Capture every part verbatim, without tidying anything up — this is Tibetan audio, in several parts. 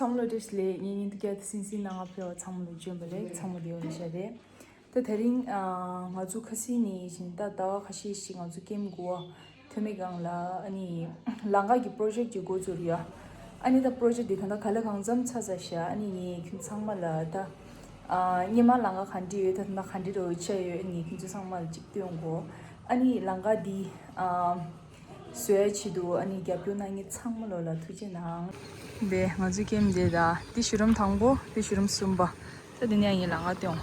ཚང་མ་ལོ་བཀྲ་ཤིས་བདེ་ལེགས། ངའི་སྙིང་སྟོབས་བསྐྱར་དུ་སིང་སིང་ནང་ང་ཕེབས་པ་ཚང་མ་ལ་བྱོན་པ་ལེགས། ཚང་མ་བདེ་པོ་ཡིན་ཤག་རེད། ད་དེ་རིང་ཨ་ང་ཚོ་ཁ་སང་ནས་བཞིན་ད་ཟླ་བ་ཁ་ཤས་ཤིག་ང་ཚོ་ཀེམ་དགུ་པ་ཐོན་མི་སྒང་ལ་ཨ་ནི་ལམ་ཁ་གི་པོ་རོ་ཇེཀ་ཅིག་འགོ་བཙུགས་ཡོད། ཨ་ནི་ད་པོ་རོ་ཇེཀ་དེ་ད་ལྟ་ག་ལ་གང་འཚམ་ཚར་ཚར་ཤག་ཨ་ནི་ངས་ཁྱོད་ཚང་མ་ལ་ད་ཨ་སྔོན་མ་ལམ་ཁ་ག་འདྲ་ཡོད། ད་ད་ལྟ་ག་འདྲ་འདྲ་བོ་ཆགས་ཡོད། ཨ་ནི་ཁྱོད་ཚོ་ཚང་མ་ལ་ཅིག་སྟོན་དགོས། ཨ་ནི་ལམ་ཁ་འདི་ཨ་བཟོ་ཡ་ཆེད་དུ་ཨ་ནི་རྒྱབ་སྐྱོར་གནང་མཁན་ཚང་མ་ལོ་ལ་ཐུགས་རྗེ་གནང་། དེ་ང་ཚོའི་ཀེམ་དེ་ད་འདི་གཞི་རིམ་དང་པོ། འདི་གཞི་རིམ་གསུམ་པ། ད་འདི་ནས་ཡང་ངས་ལམ་ཁ་སྟོན།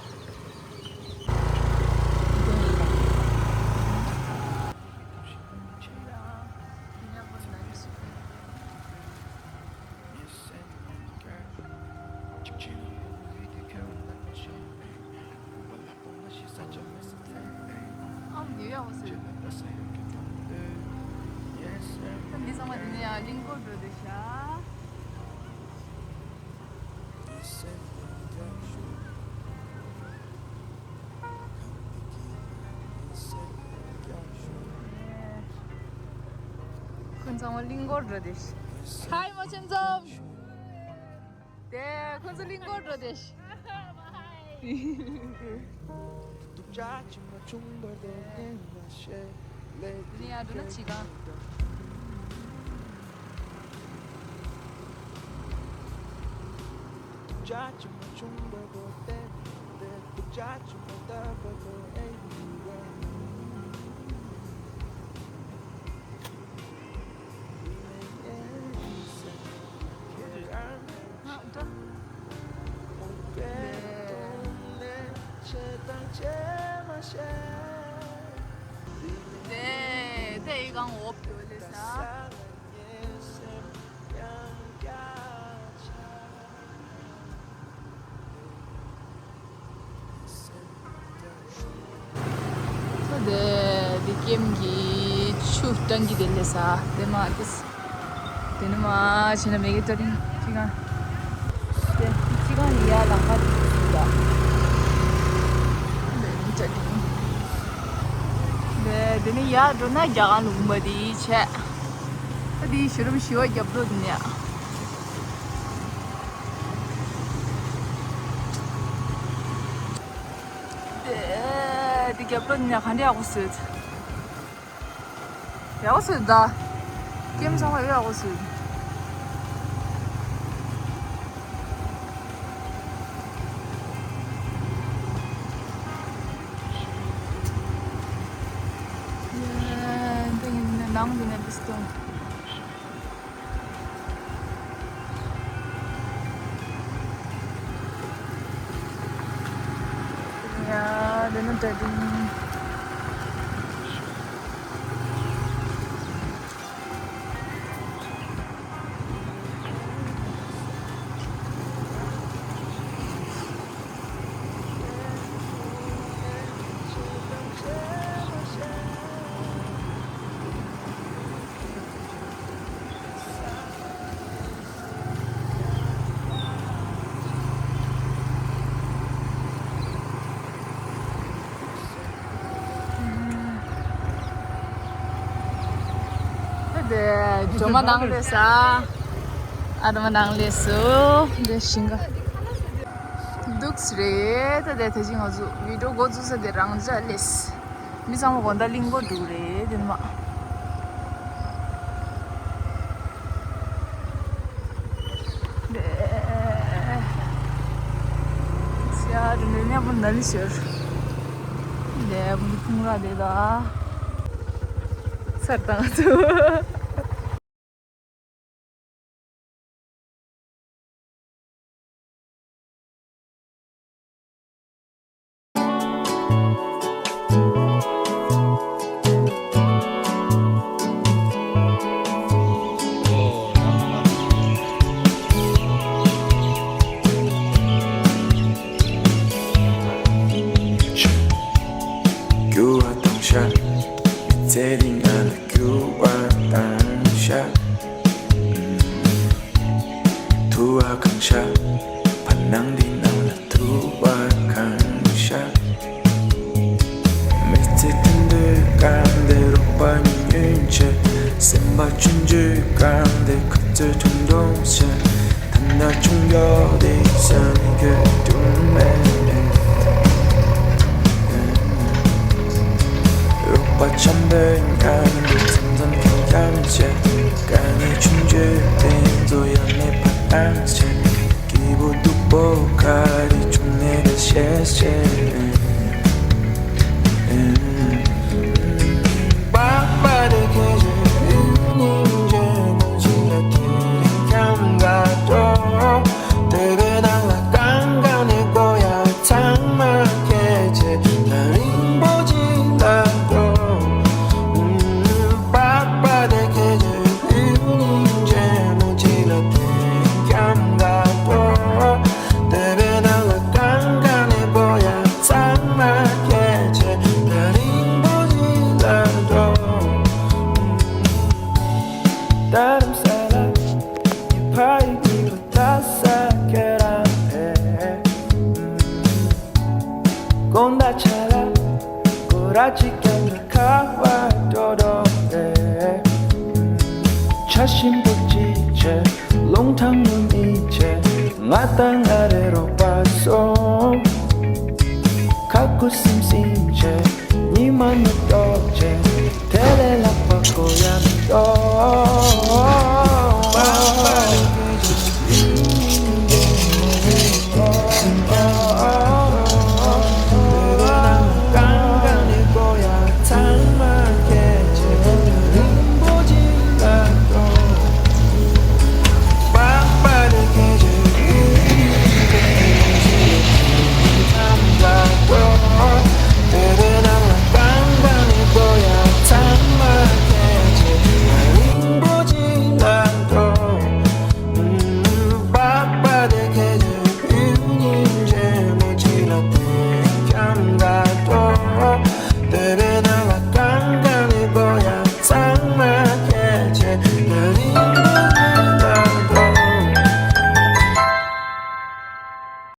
ཨམ་ཉོ་ཡག་པོ་ཟེར། ད་མི་ཚང་མ་འདི་ནས་ཡང་གླིང་སྐོར་འགྲོ་འདོད་ཤག་ཁོང་ཚང་མ་གླིང་སྐོར་འགྲོ་འདོད་ཤག་ཧའི་མོ་ཆེན་ཚང་། དེ་ཁོང་ཚོ་གླིང་སྐོར་འགྲོ་འདོད་ཤག་འདི་ནས་ཡར་འགྲོ་ན་བྱེ་ཐང་། དེ་དེ་ཡི་གང་འོབ་ཡོད་ལེ་ས། ད་དེ་དེ་ཀེམ་གྱི་ཆུ་ཊང་ཀི་དེ་ལེ་ས། དེ་མ་དེ་དེ་ནི་མ་བྱས་ན་མེ་གི་ཊ་ཊིང་ཅི་གང་། དེ་ཅི་གང་ཡ་ལམ་ཁ་དེ་ཡ། དེ་ནི་ཊ་ཊིང་། དེ་དེ་ནི་ཡ་འགྲོ་ན་རྒྱ་གང་ལུང་པ་དེ་བྱས། ད་དེ་གཞི་རིམ་བཞི་པ་རྒྱབ་ལོགས་དེ་ནས། དེ་དེ་རྒྱབ་ལོགས་དེ་ནས་ག་འདྲ་ཡག་པོ་བཟོས། ཡག་པོ་བཟོས་ད། ཀེམ་ཚང་མ་ཡག་པོ་བཟོས། ཡ། འདི་ནང་འདི་ནས་འདི་སྟོན། ཡ། འདི་ནི་ཊ་ཊིང་། དེ་སྒྲོལ་མ་ནང་སླེབས་ས། ཨ་སྒྲོལ་མ་ནང་སླེབས་སོ། འདི་ཞིང་ཁ་འདུག་སེ་རེད། ད་དེ་དེ་བཞིན་ང་ཚོ་བི་ཌིའོ་འགོ་བཙུགས་ས་དེ་རང་འཇགས་སླེབས། མི་ཚང་མ་དགོང་དག་གླིང་སྐོར་འགྲོ་གི་རེད་དེ་ནི་མ། དེ་ཡ་དེ་ནས་ཉ་པོ་ན་ལི་ཤོར། དེ་ཕུང་ར་དེ་ད་སར་བཏང་ཚུ། རྒྱུ་བ་དང་ཤ། མི་ཚེ་རིང་ཨ་ལ་རྒྱུ་བ་དང་ཤ། ཐུ་བ་གང་ཤ། བར་སྣང་འདི་ནང་ལ་ཐུ་བ་གང་ཤ། མི་ཚེ་ཐུང་དུས་གང་དེ་རོགས་པ་ཉུང་ཉུང་བྱས། སེམས་པ་ཆུང་ཆུང་གང་དེ་ཁ་རྩོད་ཐུང་ཐུང་བྱས། ད་ ན་ཆུང་ཡོད་དེ་ས་ནི་གོ་དུང་མེད། རོགས་པ་འཆམ་པོའི་ངང་དུ་མཚམས་མཚམས་ཁྱོད་ཀྱང་བཤད། དཀའ་ངལ་ཆུང་ཆུང་དེ་ཚོ་ཡང་མེད་པ་བཏང་བྱས། སྐྱིད་པོ་སྡུག་པོ་ག་རེ་བྱུང་ནས་ད་བཤད་བཤད། དགོང་དག་ཆ་ལ་སྐོར་ར་གཅིག་ཀྱང་ཁ་བ་འགྲོ་འགྲོ་རེད། ཆ་ཞིམ་པོ་གཅིག་བྱས། རླུང་ཐང་ངུ་མི་བྱས། ང་དང་ང་རེ་རོགས་པ་སོང་། ཁ་ཁུ་སིམ་སིམ་བྱས།